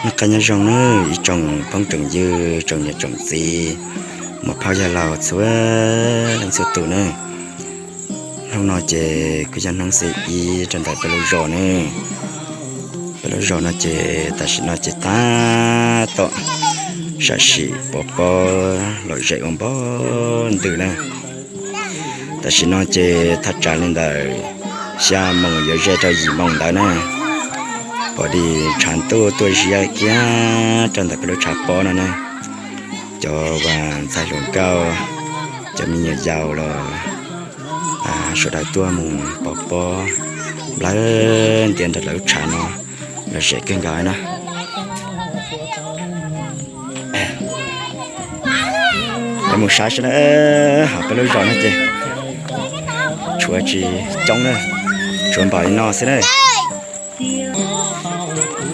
Noj qab nyob zoo nawb ib tsoom phooj tsoom ywg, tsoom niam tsoom txiv, muam phauj yawg laus txhua leej txhua tus nawb. Hnub no ces kuj yog hnub xiab ib rau ntawm peb lub zos nawb. Peb lub zos no ces tam sim no ces tab tom sam sim pov pob lom zem ua npaum ntws na. Tam sim no ces thaj tsam li ntawm xya moos yuav ze rau yim moos ntawd na, pom li tshav ntuj tuaj ziab kiag rau ntawm peb lub tshav pob no na. Cov ntxhais hluas nkauj, cov me nyuam yaus los sawv daws tuaj mus pov pob nplawg ntiav ntawm lawv lub tshav no, lom zem kawg nkaus na. Peb mus saib seb na, hauv peb lub zos no ces tshuav tsis coob na, tshuav npaum li no xwb na.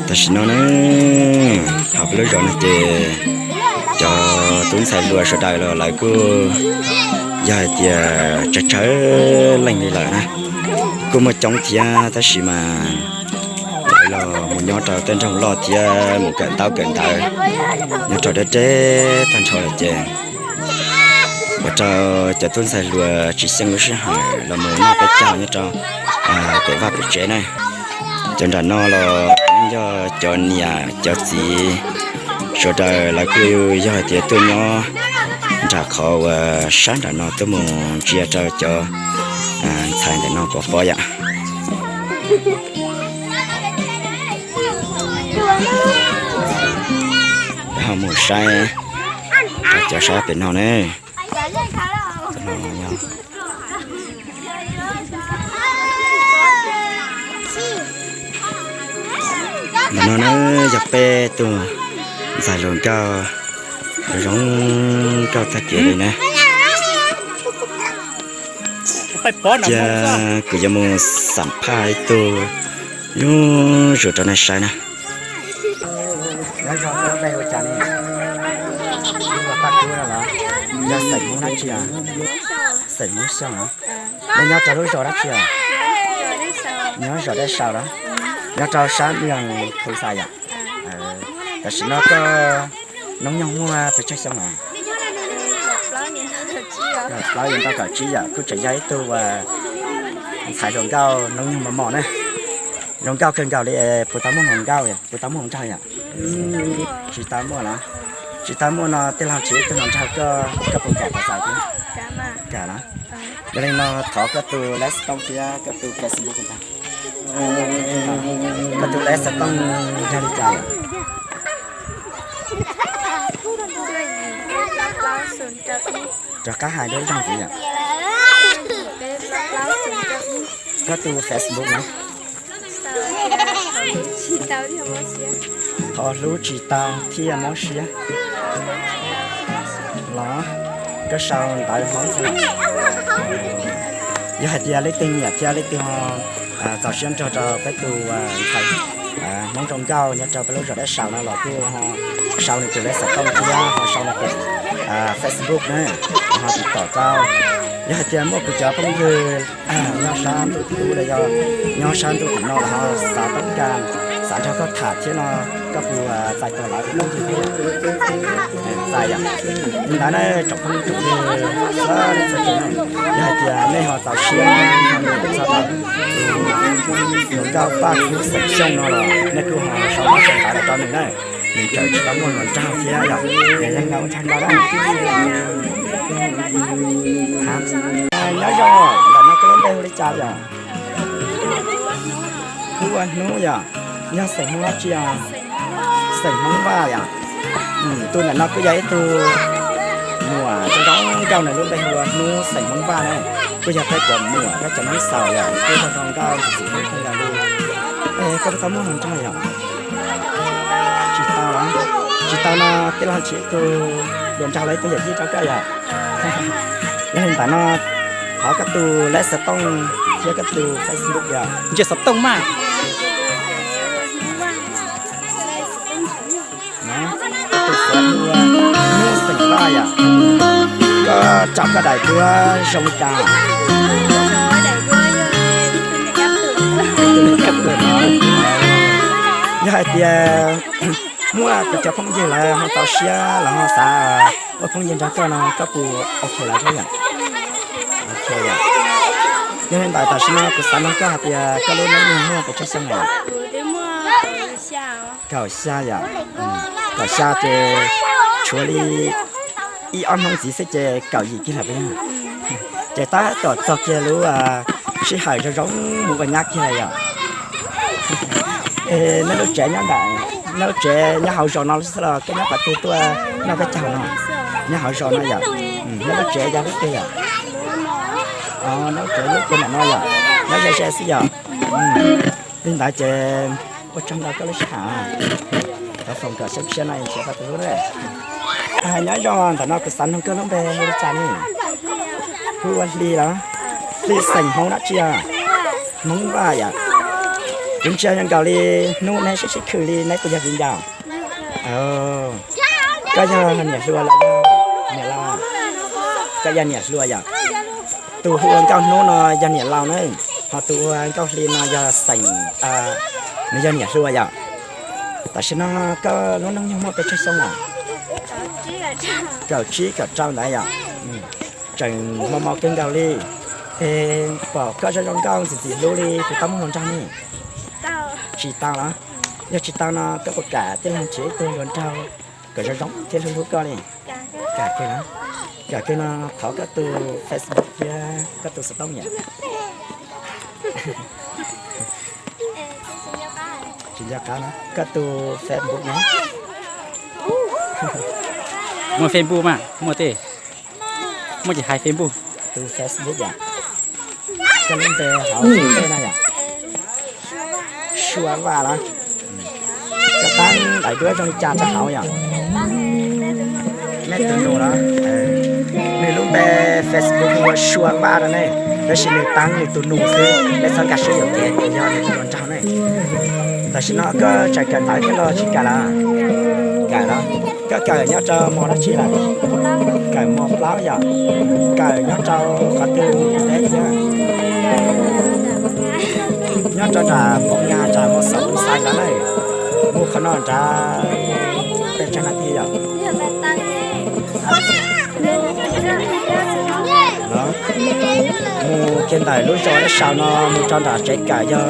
Tam sim no na, hauv peb lub zos no ces cov tub ntxhais hluas sawv daws los lawv kuj yog hais tias tsawg tsawg leej li lawm na. Kuj muaj coob thiab tab sis mas lawv los mus nyob rau tej nroog loj thiab mus kawm ntaub kawm ntawv nyob rau deb deb tag nrho lawm ces ua rau cov tub ntxhais hluas tsis xyeej lub sij hawm los mus noj peb caug nyob rau pem vaj pem tsev na. Cov nram no los yeej yog cov niam cov txiv sawv daws lawv kuj yog hais tias tuaj nyob nram qhov uas sab nram no tuaj mus ntsia rau cov ntxhais ntawm no pov pob yom. Ho mus saib cov sab pem no ne. Ntawm no na yog peb tug ntxhais hluas nkauj zoo nkauj tag kev li na. Cia kuv yuav mus xam phaj ib tug nyuj zus rau nej saib na. Nyob zoo, koj lub npe hu cas ne? Wb hu ua Paj Kub no los? Yog xeem Hmoob dab tsi os? Xeem Hmoob Xyooj os. Nej nyob rau lub zos dab tsi os? Nyob zos Dej Sau los? Nyob rau sab Mweej Phoo Xais yom? Tam sim no koj hnub nyoog muaj pes tsawg xyoo os? Plaub yeej tau kaum tsib yom, kuj tseem yog ib tug uas ntxhais hluas nkauj hnub nyoog mos mos na. Zoo nkauj kawg nkaus li, puas tau muaj hluas nkauj, puas tau muaj hluas nraug yom? Tsis tau muaj los? Tsis tau muaj no tij laug nrhiav ib tug hluas nraug, koj puas kam tau xav thiab? Kam los? Yog li no thov koj tus lej xov tooj thiab koj tus Facebook ntag. Koj tus lej xov tooj yog li cas yom? Rov qab hais dua ib zaug ntxiv yom. Koj tus Facebook na? Thov hlub tsis tau thiaj mob siab. Los, koj sau ntawv Hmoob xwb. Yog hais tias leej twg nyiam thiab leej twg ho txaus siab nrog rau peb tus ntxhais Hmoob zoo nkauj nyob rau peb lub zos Dej Sau no los kuj ho sau nws tus lej xov tooj thiab ho sau nws tus Facebook na, ho tiv tom rau. Yog hais tias muaj kuv cov phooj ywg nyob sab ntuj teb los yog nyob sab ntuj tim no los ho xav toob kas, xav nrog koj tham thiab no, koj puas txais tos lawv ua phooj ywg thiab? Txais yom. Li ntawd na tsoom phooj ywg txhua leej txhua tus na, yog hais tias nej ho txaus siab nrog nws txog tus hluas nkauj Paj Kub xeem Xyooj no los nej kuj ho sau npawb sau ntawv los rau nws na. Nws tseem tsis tau muaj hluas nraug thiab yom, nws yeej nqa ua nraug ntau na. Nyob zoo, ntawm no koj lub npe hu li cas yom? Hu ua Hnub yom. Yog xeem Hmoob dab tsi os? Xeem Hmoob Vaj yom. Tus ntawm no kuj yog ib tug muam zoo zoo nkauj, nws lub npe hu ua Hnub xeem Hmoob Vaj na. Kuj yog peb cov muam peb cov Hmoob xaus yom, kuj zoo zoo nkauj ntxim hlub kawg nkaus li. Koj puas tau muaj hluas nraug yom? Tsis tau los? Tsis tau no tij laug nrhiav ib tug hluas nraug los ib tug yawm yij rau koj yom. Yog li ntawd no thov koj tus lej xov tooj thiab koj tus Facebook yom. Ntsia xov tooj mas. Koj tus xov hu ua Hnub xeem Vaj yom. Koj tso koj daim duab zoo li cas? Yog hais tias Muaj kuv cov phooj ywg lawv ho txaus siab los ho xav ua phooj ywg nrog koj no koj puas ok lawv thiab yom? Ok yom. Yog li ntawd tam sim no kuv xav nug koj hais tias koj lub hnub nyoog muaj pes tsawg xyoo lawm? Kaum xya yom. Kaum xya ces tshuav li ib ob hnub ntxiv xwb ces kaum yim kiag lawm puas yog? Ces tab tom txog kiag lub sij hawm zoo zoo mus ua nyab kiag lawm yom. Es neb lub tsev nyob ntawm, neb lub tsev nyob hauv zos no xwb los koj nyob qhov twg tuaj noj peb caug no? Nyob hauv zos no yom. Neb lub tsev yog lub twg yom? Neb lub tsev lub twg ntawm no yom? Nyob ze ze xwb yom. Li ntawd ces ua tsaug ntau koj lub sij hawm. Thov foom kom xyoo tshiab no tsev tau tus hlub na. Nyob zoo, ntawm no kuv xav nug koj lub npe hu li cas ne? Hu ua Hli los? Hli xeem Hmoob dab tsi os? Hmoob Vaj yom. Kuv ntsia zoo nkaus li hnub neb sib sib khwm li, neb puas yog viv ncaus? Koj yog niam hluas los yog niam laus? Koj yog niam hluas yom. Tus hu ua Nkauj Hnub no yog niam laus na, ho tus ua Nkauj Hli no yog xeem, nws yog niam hluas yom. Tam sim no koj lub hnub nyoog muaj pes tsawg xyoo lawm? Kaum tsib kaum rau ntawd yom. Tseem mos mos kawg nkaus li. Es pom koj zoo zoo nkauj ntxim ntxim hlub li puas tau muaj hluas nraug ne? Tsis tau los? Yog tsis tau no koj puas kam tij laug nrhiav ib tug hluas nraug kom zoo zoo thiab hlub hlub koj li? Kam kawg los? Kam kawg no thov koj tus Facebook thiab koj tus xov tooj yom. Tsis nco qab no, koj tus Facebook no. Muaj Facebook mas muaj tej, muaj ces hais Facebook. Tus Facebook yom. Koj lub npe hauv no yom? Sua Vaj los? Koj tab daim duab zoo li cas rau hauv yom? Neb tus nus los? Nws lub npe Facebook hu ua Sua Vaj no ne, tab sis nws tab nws tus nus xwb, nej txhob nkag siab yuam kev, yog nws tus hluas nraug ne. Tam sim no koj tseem kawm ntawv thiab los tsis kawm lawm? Kawm los? Koj kawm nyob rau mos dab tsi lawm? Kawm mos plaub yom. Kawm nyob rau qhov twg mus teb thiab? Nyob rau nram Pov Nga nram mos xaum Xais ntawd na. Mus qhov no nrad pes tsawg nas this yom? Mus kiag ntawm lub zos dab sau no mus rau nram tsev kawm yog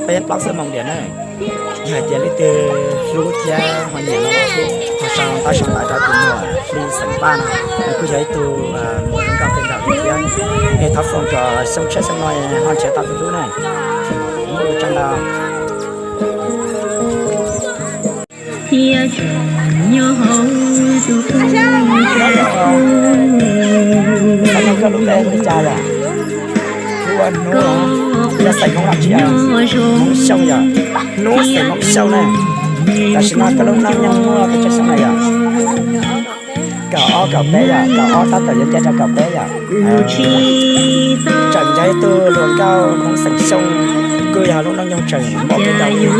peb plaub xuab moos diam na. Yog hais tias leej twg hlub thiab ho nyiam no los ho sau ntaub sau ntawv rau tus muam Hli xeem Vaj no, nws kuj yog ib tug muam zoo nkauj kawg nkaus li thiab. Es thov foom kom xyoo tshiab xyoo no ho nrhiav tau tus hlub na. Ua tsaug ntau. Xav nug koj lub npe li cas yom? Hu ua Hnub, yog xeem Hmoob dab tsi? Hmoob Xyooj yom. Hnub xeem Hmoob Xyooj na. Tam sim no koj lub hnub nyoog muaj pes tsawg xyoo na yom? Kaum ob kaum peb yom, kaum ob tab tom yuav nce rau kaum peb yom. Tseem ncav ib tug hluas nkauj Hmoob xeem Xyooj, kuj yog lub hnub nyoog tseem muaj pes tsawg xyoo,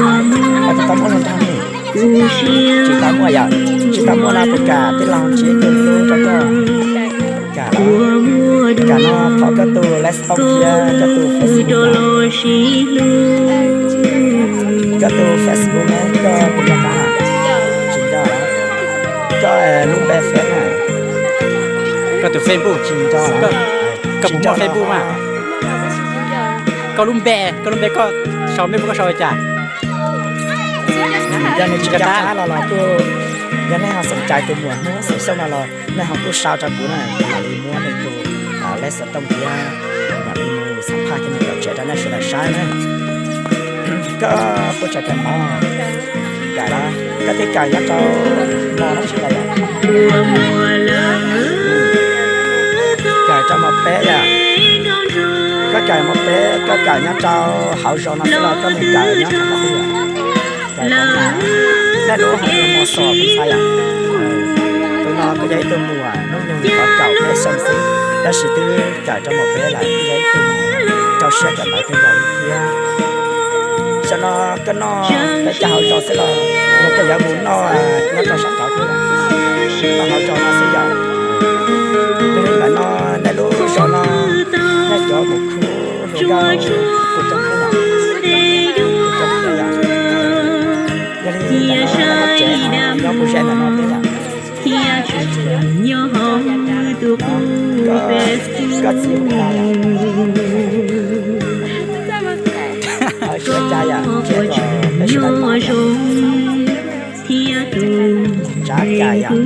tsis tau muaj hluas nraug ne. Tsis tau muaj yom, tsis tau muaj no puas kam tij laug nrhiav ib tug hlub rau koj? Kam los? Kam no thov koj tus lej xov tooj thiab koj tus Facebook. Koj tus Facebook ne koj puas nco qab? Tsis nco. Koj lub npe Face na? Koj tus Facebook tsis nco. Koj puas muaj Facebook mas? Koj lub npe, koj lub npe koj sau, Facebook koj sau li cas? Yog nws tsis nco qab los los kuj, yog nej ho xom cai tus muam Hnub xeem Xyooj no los nej ho kuj sau rau kuv na, kuv mam li muab nws tus lej xov tooj thiab mam li mus xam phaj kiag nws tom tsev rau nej sawv daws saib na. Koj puas tseem kawm ntawv? Kawm los? Koj twb kawm nyob rau mos dab tsi lawm yom? Kawm rau mos peb yom. Koj kawm mos peb, koj kawm nyob rau hauv zos no xwb los koj mus kawm nyob rau qhov twg yom? Kawm rau, nej lub hauv zos Mos Xos Phoo Xais yom. Tus no kuj yog ib tug muam hnub nyoog nyuam qhuav kaum peb xyoo xwb, tab sis twb kawm rau mos peb lawm, kuj yog ib tug muam rau siab kawm ntawv kawg nkaus li thiab. Xyoo no koj noj peb caug hauv zos xwb los koj yuav mus noj nyob rau sab nraud thiab? Noj hauv zos no xwb yom. Yog li ntawd no nej lub zos no nej cov mus khub hluas nkauj puas coob thiab? Puas coob thiab yom? Yog li ntawd no nej lub tsev Koj txiv hu li cas yom? Tsis ua cas yom, cia kom peb sawv daws pom yom. Tsav Kaim yom,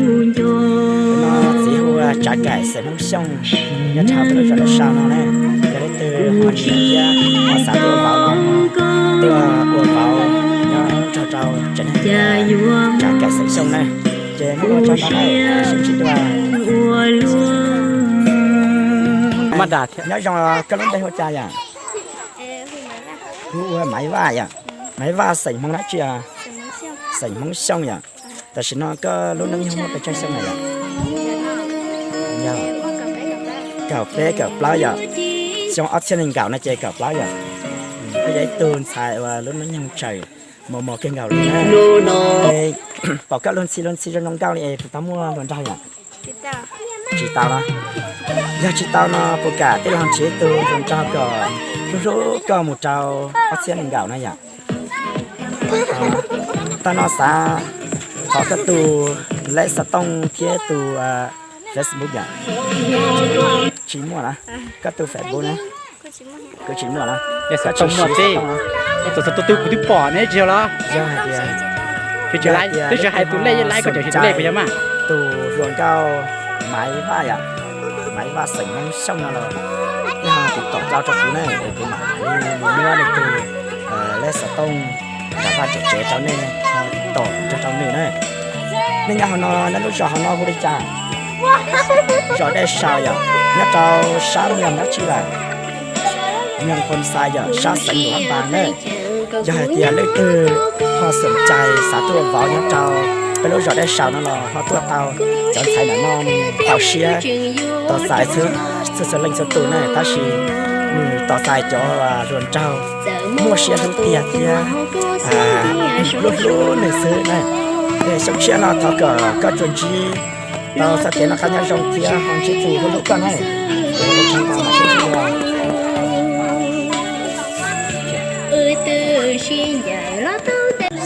no txiv hu Tsav Kaim xeem Hmoob Xyooj, nyob rau peb lub zos Dab Sau no na. Yog leej twg ho nyiam thiab ho xav tuaj vauv no, tuaj ua vauv nyob nrog rau tsev neeg Tsav Kaim xeem Xyooj na, ces muab ua tso no na, sib ntsib dua. Nyob zoo, koj lub npe hu cas yom? Kuv hu ua Maiv Vaj yom. Maiv Vaj xeem Hmoob dab tsi? Xeem Hmoob Xyooj yom. Tam sim no koj lub hnub nyoog muaj pes tsawg xyoo lawm yom? Kaum peb kaum plaub yom. Xyoo ob txhiab nees nkaum no ces kaum plaub yom. Koj yog ib tug ntxhais uas lub hnub nyoog tsawm mos mos kawg nkaus li na. Pom koj luag ntxhi luag ntxhi zoo zoo nkauj li es puas tau muaj hluas nraug yom? Tsis tau los? Yog tsis tau no puas kam tij laug nrhiav ib tug hluas nraug kom hlub hlub koj mus rau ob txhiab nees nkaum no yom? Tag no xav thov koj tus lej xov tooj thiab tus Facebook yom? Tsis muaj los? Koj tus Facebook na? Kuj tsis muaj los? Xov tooj muaj tib, tus xov tooj twg kuv twb pom ne, tsis yog los? Yog hais tias, twb tsis hais tus lej, yeej laib koj cov tus lej puas yog mas? Tus hluas nkauj Maiv Vaj yom, Maiv Vaj xeem Hmoob Xyooj no los, nej ho tiv tom rau rau kuv ne, kuv mam li muab nej tus lej xov tooj nram vaj nram tsev rau nej ho tiv tom nrog rau nws na. Nej nyob hauv no, nej lub zos hauv no hu li cas? Zos Dej Sau yom, nyob rau sab Moos Dab Tsi lawm? Moos Phoo Xais yom, sab xeev Luam Phab Npas na. Yog hais tias leej twg ho xom cai xav tuaj vauv nyob rau peb lub zos Dej Sau no los ho tuaj tau. Cov ntxhais ntawm no nws txaus siab tos txais txhua txhua leej txhua tus na, tab sis nws tos txais cov hluas nraug muaj siab hlub tiag thiab hlub hlub nws xwb na. Xyoo tshiab no thov kom koj tsuas ntsib tau txoj kev noj qab nyob zoo thiab ho ntsib tus hlub hlub koj na.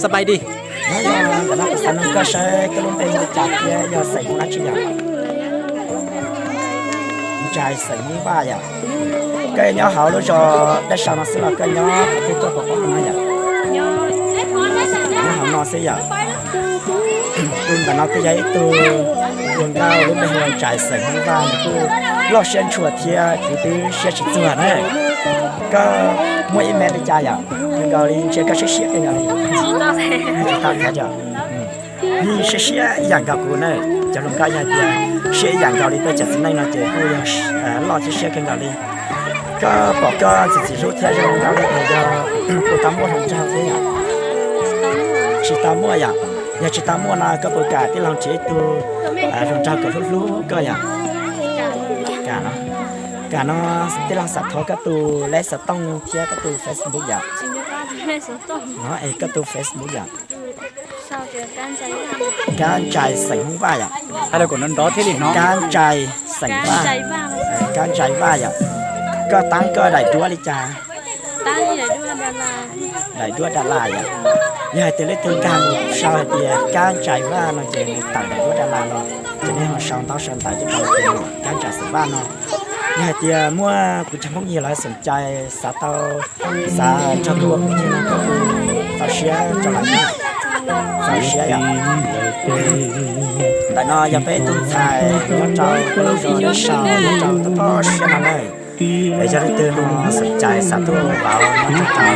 Xab bai di. Ntawm no kuv xav nug koj saib koj lub npe hu li cas thiab yog xeem Hmoob dab tsi yom? Ntsais xeem Hmoob Vaj yom. Koj nyob hauv lub zos Dej Sau no xwb los koj nyob qhov twg tuaj pom qhov no yom? Nyob hauv no xwb yom. Tus ntawm no kuj yog ib tug hluas nkauj lub npe hu ua Ntsais xeem Hmoob Vaj, nws kuj loj siab ntshua thiab kuv twb siab tsis txuag na. Koj muaj ib mev li cas yom? Zoo nkaus li ntshe koj siab siab kawg nkaus li. Tsis tau khav yom. Yeej siab siab ib yam nkaus kuv na. Cov hluas nkauj yog tias siab ib yam nkaus li peb cov txiv neej no ces kuj yog loj thiab siab kawg nkaus li. Koj pom koj ntxim ntxim hlub thiab zoo nkaus li es yog puas tau muaj hluas nraug thiab yom? Tsis tau muaj yom. Yog tsis tau muaj no koj puas kam tij laug nrhiav ib tug hluas nraug kom hlub hlub koj yom? Kam no, kam no tij laug xav thov koj tus lej xov tooj thiab koj tus Facebook yom? No es koj tus Facebook yom? Kab Ntsais xeem Hmoob Vaj yom? Kab Ntsais xeem Vaj, Kab Ntsais Vaj yom? Koj tab koj daim duab li cas? Daim duab Dab Las yom? Yog hais tias leej twg nkag mus sau hais tias Kab Ntsais Vaj no ces nws tawm daim duab Dab Las los, ces nej ho sau ntaub sau ntawv tuaj rau tus Kab Ntsais xeem Vaj no. Yog hais tias muaj kuv cov Hmoob yig lawv xom cai xav tau, xav nrog kuv ua phooj ywg no koj kuj txaus siab rau lawv na. Txaus siab yom. Ntawm no yog peb ib tug ntxhais nyob rau peb lub zos Dej Sau nyob rau toj toj siab no na. Es yog leej twg ho xom cai xav tuaj vauv nyob rau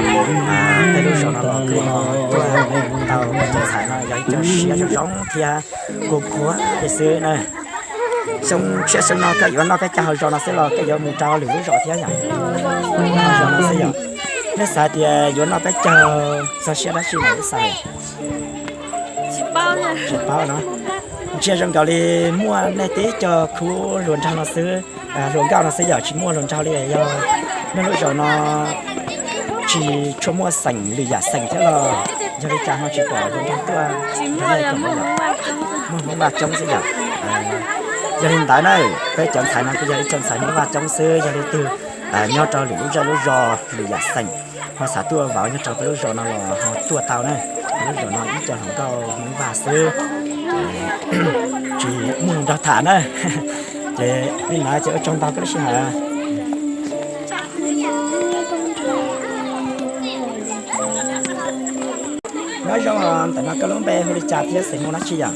peb lub zos no los kuj ho tuaj tau. Cov ntxhais no yog ib co siab zoo zoo thiab kuj khuav li xwb na. Xyoo tshiab xyoo no koj yuav noj peb caug hauv zos no xwb los koj yuav mus rau lwm lub zos thiab yom? Hauv zos no xwb yom. Nej xav tias yuav noj peb caug txog siab dab tsi mas nej xav? Tsis paub no. Ntsia zoo nkaus li muaj nej tib co khub hluas nraug no xwb, hluas nkauj no xwb yom, tsis muaj hluas nraug li. Yog nej lub zos no tsis tshua muaj xeem lwm yam xeem thiab los yog li cas ho tsis pom hluas nraug tuaj? Muaj Hmoob Vaj coob xwb yom. Yog li ntawd na, peb cov ntxhais no kuj yog ib co ntxhais Hmoob Vaj coob xwb, yog leej twg nyob rau lwm lub zej lub zos lwm yam xeem ho xav tuaj vauv nyob rau peb lub zos no los ho tuaj tau na. Lub zos no ib co hluas nkauj Hmoob Vaj xwb, tsis muaj hluas nraug tham na. Ces li ntawd ces ua tsaug ntau koj lub sij hawm. Nyob zoo, ntawm no koj lub npe hu li cas thiab xeem Hmoob dab tsi yom?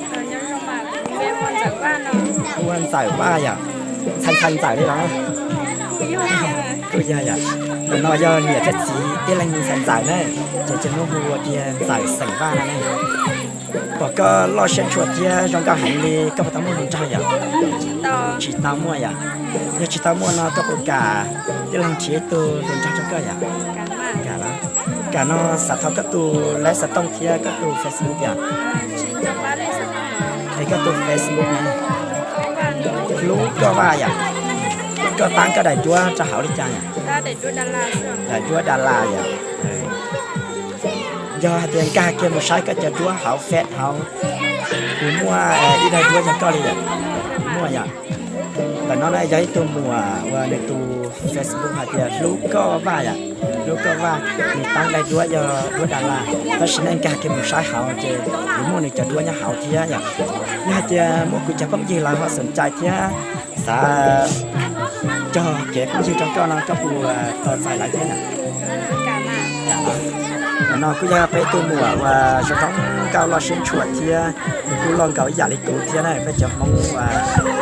Hu ua Ntxawm Vaj yom? Ntxhais Ntxawm li los? Kuj yog yom. Ntawm no yog niam thiab txiv tib leeg ntxhais Ntxawm na, ces cia li muab hu ua tias Ntxawm xeem Vaj no ne. Pom koj loj siab ntshua thiab zoo nkauj heev li, koj puas tau muaj hluas nraug yom? Tsis tau muaj yom. Yog tsis tau muaj no koj puas kam tij laug nrhiav ib tug hluas nraug rau koj yom? Kam no xav thov koj tus leb xov tooj thiab koj tus Facebook yom? Es koj tus Facebook ne? Hlub Koj Vaj yom. Koj tab koj daim duab rau hauv li cas yom? Daim duab Dalas yom. Yog hais tias nkag kiag mus saib koj cov duab hauv Face hauv, kuv muaj ib daim duab yog koj li yom? Muaj yom. Ntawm no na yog ib tug muam uas nws tus Facebook hais tias Hlub Koj Vaj yom. Hlub Koj Vaj, nws tab daim duab yog duab Dalas, tab sis nej nkag kiag mus saib hauv ces yuav muaj nws cov duab nyob hauv thiab yom. Yog hais tias muaj kuv cov phooj ywg lawv ho xom cai thiab xav cog kev phooj ywg rau koj no koj puas tos txais lawv thiab yom? Ntawm no kuj yog peb tug muam uas zoo zoo nkauj loj siab ntshua thiab nws kuj loj nkaus ib yam li kuv thiab na. Peb cov Hmoob uas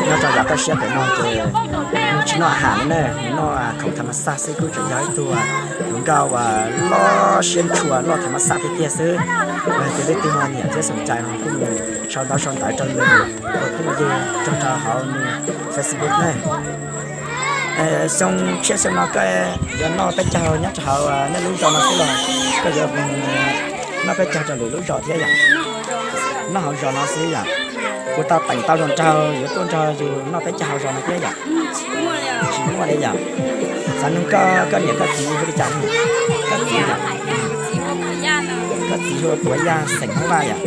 nyob rau yav toj siab pem no ces nws tsis noj ham li na, nws noj khoom tham mas xaj xwb, kuj tseem yog ib tug hluas nkauj uas loj siab ntshua loj tham mas xaj tiag tiag xwb. Ces leej twg ho nyiam thiab xom cai no kuj mus sau ntaub sau ntawv rau nws ua phooj ywg rau rau hauv nws Facebook na. Xyoo tshiab xyoo no koj yuav noj peb caug nyob rau hauv nej lub zos no xwb los koj yuav noj peb caug rau lwm lub zos thiab yom? Noj hauv zos no xwb yom? Kuv tau teem tau hluas nraug yuav tuaj nrog yus noj peb caug hauv zos no thiab yom? Tsis muaj li yom? Xav nug koj, koj niam koj txiv hu li cas? Koj txiv yom? Koj txiv hu ua Puav Yaj xeem Hmoob Vaj yom?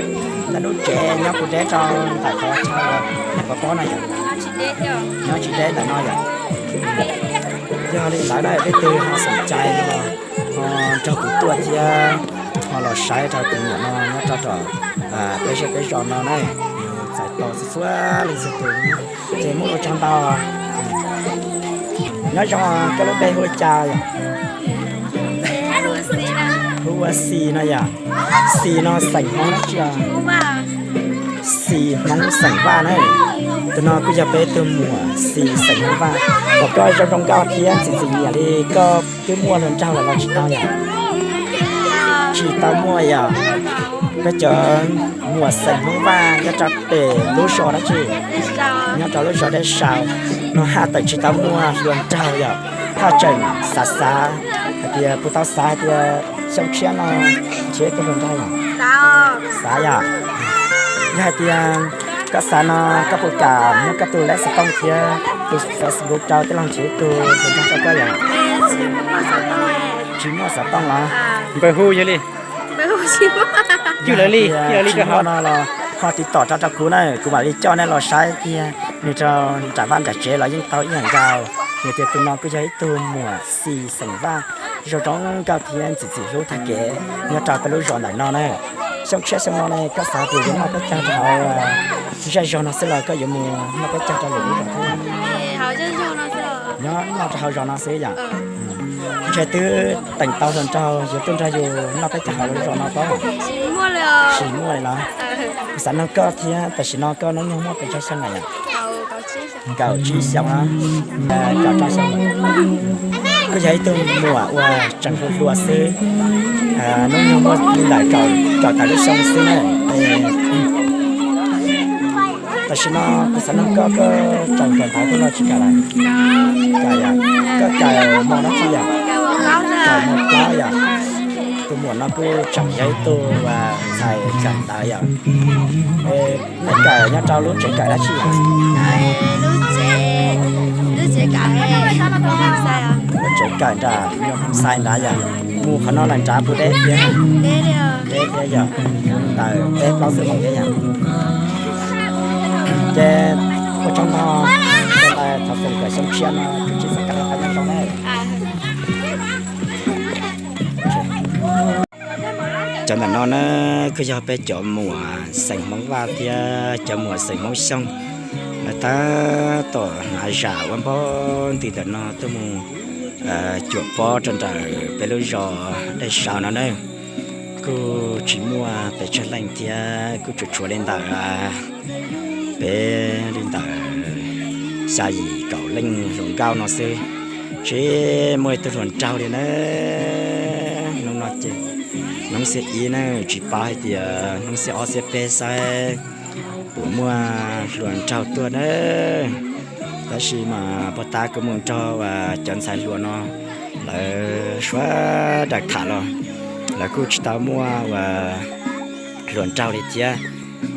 Ntawm lub tsev nyob puas deb rau ntawm qhov chaw uas nej pov pob no yom? Nyob tsis deb ntawm no yom? Yog li ntawd na leej twg ho xom cai no ho nrog kuv tuaj thiab ho los saib rau tus muam no nyob rau tom peb zej peb zos no na. Txais tos txhua leej txhua tus ces muaj lus tsaug ntau. Nyob zoo, koj lub npe hu li cas? Hu ua Xis no yom? Xis no xeem Hmoob dab tsi os? Xis Hmoob xeem Vaj na. Tus no kuj yog peb tug muam Xis xeem Hmoob Vaj. Pom koj zoo zoo nkauj thiab ntxim ntxim nyiam li, koj twb muaj hluas nraug lawm los tsis tau yom? Tsis tau muaj yom? Peb cov muam xeem Hmoob Vaj nyob rau pem lub zos dab tsi? Nyob rau lub zos Dej Sau no haj tseem tsis tau muaj hluas nraug yom? Haj tseem xav xav hais tias puas tau xav hais tias xyoo tshiab no nrhiav ib tug hluas nraug yom? Xav yom? Yog hais tias koj xav no koj puas kam muab koj tus lej xov tooj thiab tus Facebook rau tij laug nrhiav ib tug hluas nraug rau koj yom? Tsis muaj xov tooj los? Npawg hu yog li. Yog hais tias tsis muaj no los ho tiv tom rau rau kuv na, kuv mam li coj nej los saib kiag nws rau nram vaj nram tsev los yeej tau ib yam nkaus. Yog tias tus no kuj yog ib tug muam Xis xeem Vaj zoo zoo nkauj thiab ntxim ntxim hlub tag kev nyob rau peb lub zos ntawm no na. Xyoo tshiab xyoo no ne koj xav tias yuav noj peb caug rau hauv zej zog no xwb los koj yuav mus noj peb caug rau lwm lub zos thiab? Nyob noj rau hauv zos no xwb yom? Ntshe twb teem tau hluas nraug yuav tuaj nrog yus noj peb caug hauv lub zos no pob? Tsis muaj li los? Kuv xav nug koj thiab, tam sim no koj hnub nyoog muaj pes tsawg xyoo lawm yom? Kaum tsib xyoo, kaum rau xyoo. Koj yog ib tug muam uas tseem hluas hluas xwb, hnub nyoog muaj li ntawm kaum tawm lub xyoo xwb na. Tam sim no kuv xav nug koj, koj tseem kawm ntawv thiab los tsis kawm lawm? Kawm yom. Koj kawm mos dab tsi yom? Kawm mos plaub yom. Tus muam no kuj tseem yog ib tug ntxhais kawm ntawv yom. Nej kawm nyob rau lub tsev kawm dab tsi yom? Lub tsev kawm nram Nyuam Phoo Xais nrad yom. Mus qhov no lawm nrad puas deb thiab? Deb thiab yom. Mus li ntawm peb plaub xuab moos thiab yom. Ces ua tsaug ntau, thov foom kom xyoo tshiab no kuv tsis xav kawm qhov nyob zoo na. Cov ntawm no na kuj yog peb cov muam xeem Hmoob Vaj thiab cov muam xeem Hmoob Xyooj, lawv tab tom hnav zam ua npaug ntws ntawm no tuaj mus cuam pob rau nram peb lub zos Dej Sau no na. Kuj Tsis muaj pes tsawg leej thiab, kuj tsuas tshuav li ntawm peb li ntawm xya yim kaum leej hluas nkauj no xwb. Tsis muaj ib tug hluas nraug li na. Hnub no ces hnub xiab ib na, tsis paub hais tias hnub xiab ob xiab peb saib puas muaj hluas nraug tuaj na. Tab sis mas puag ta kuv mus nrog uas cov ntxhais hluas no lawv sawv daws tham los lawv kuj tsis tau muaj uas hluas nraug li thiab.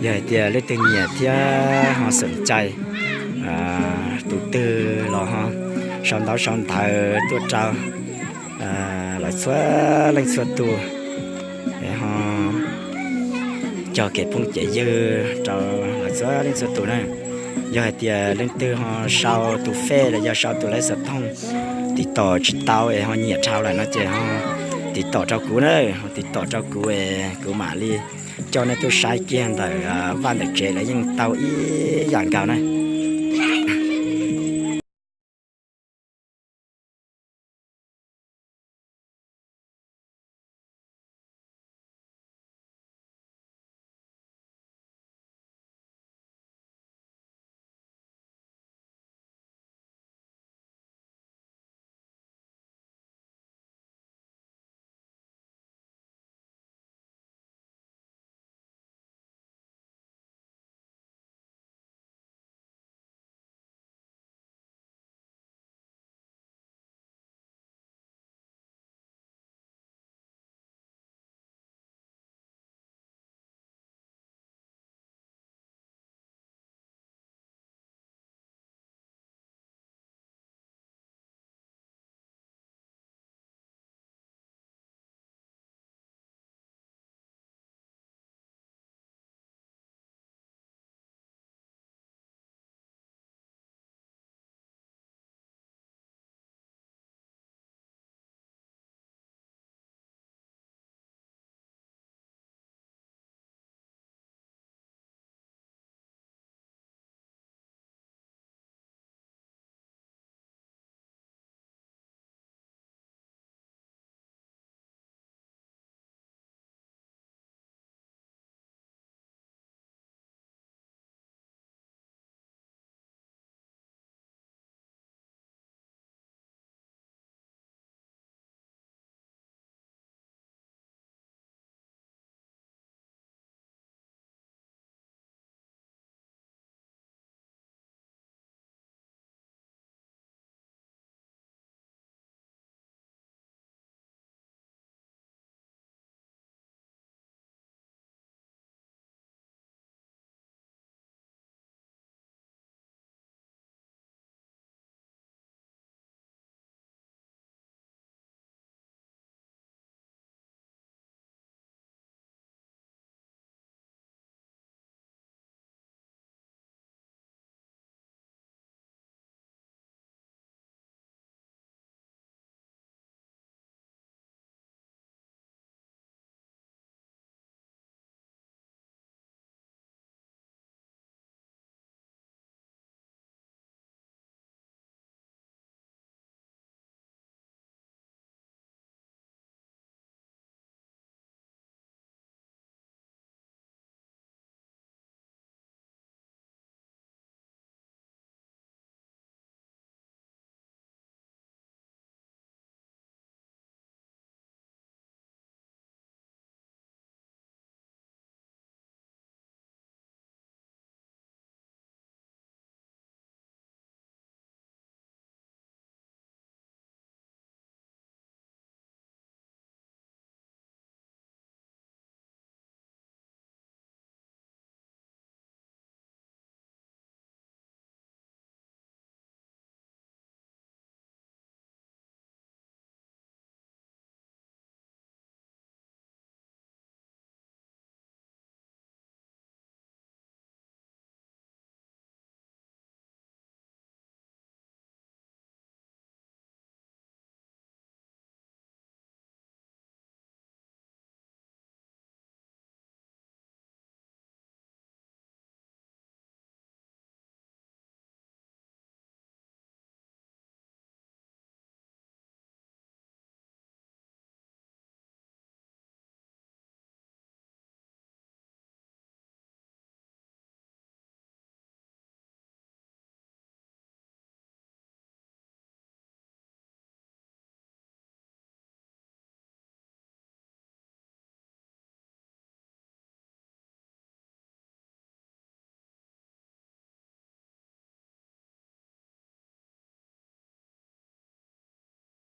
Yog hais tias leej twg nyiam thiab ho xom cai tus twg los ho sau ntaub sau ntawv tuaj rau lawv txhua leej txhua tus, ho cog kev phooj kev ywg rau lawv txhua leej txhua tus na. Yog hais tias leej twg ho sau tus fej los yog sau tus lej xov tooj tiv tom tsis tau es ho nyiam dhau lawm no ces ho tiv tom rau kuv na, ho tiv tom rau kuv es kuv mam li coj nej tuaj saib kiag ntawm vaj ntawm tsev, lawv yeej tau ib yam nkaus na.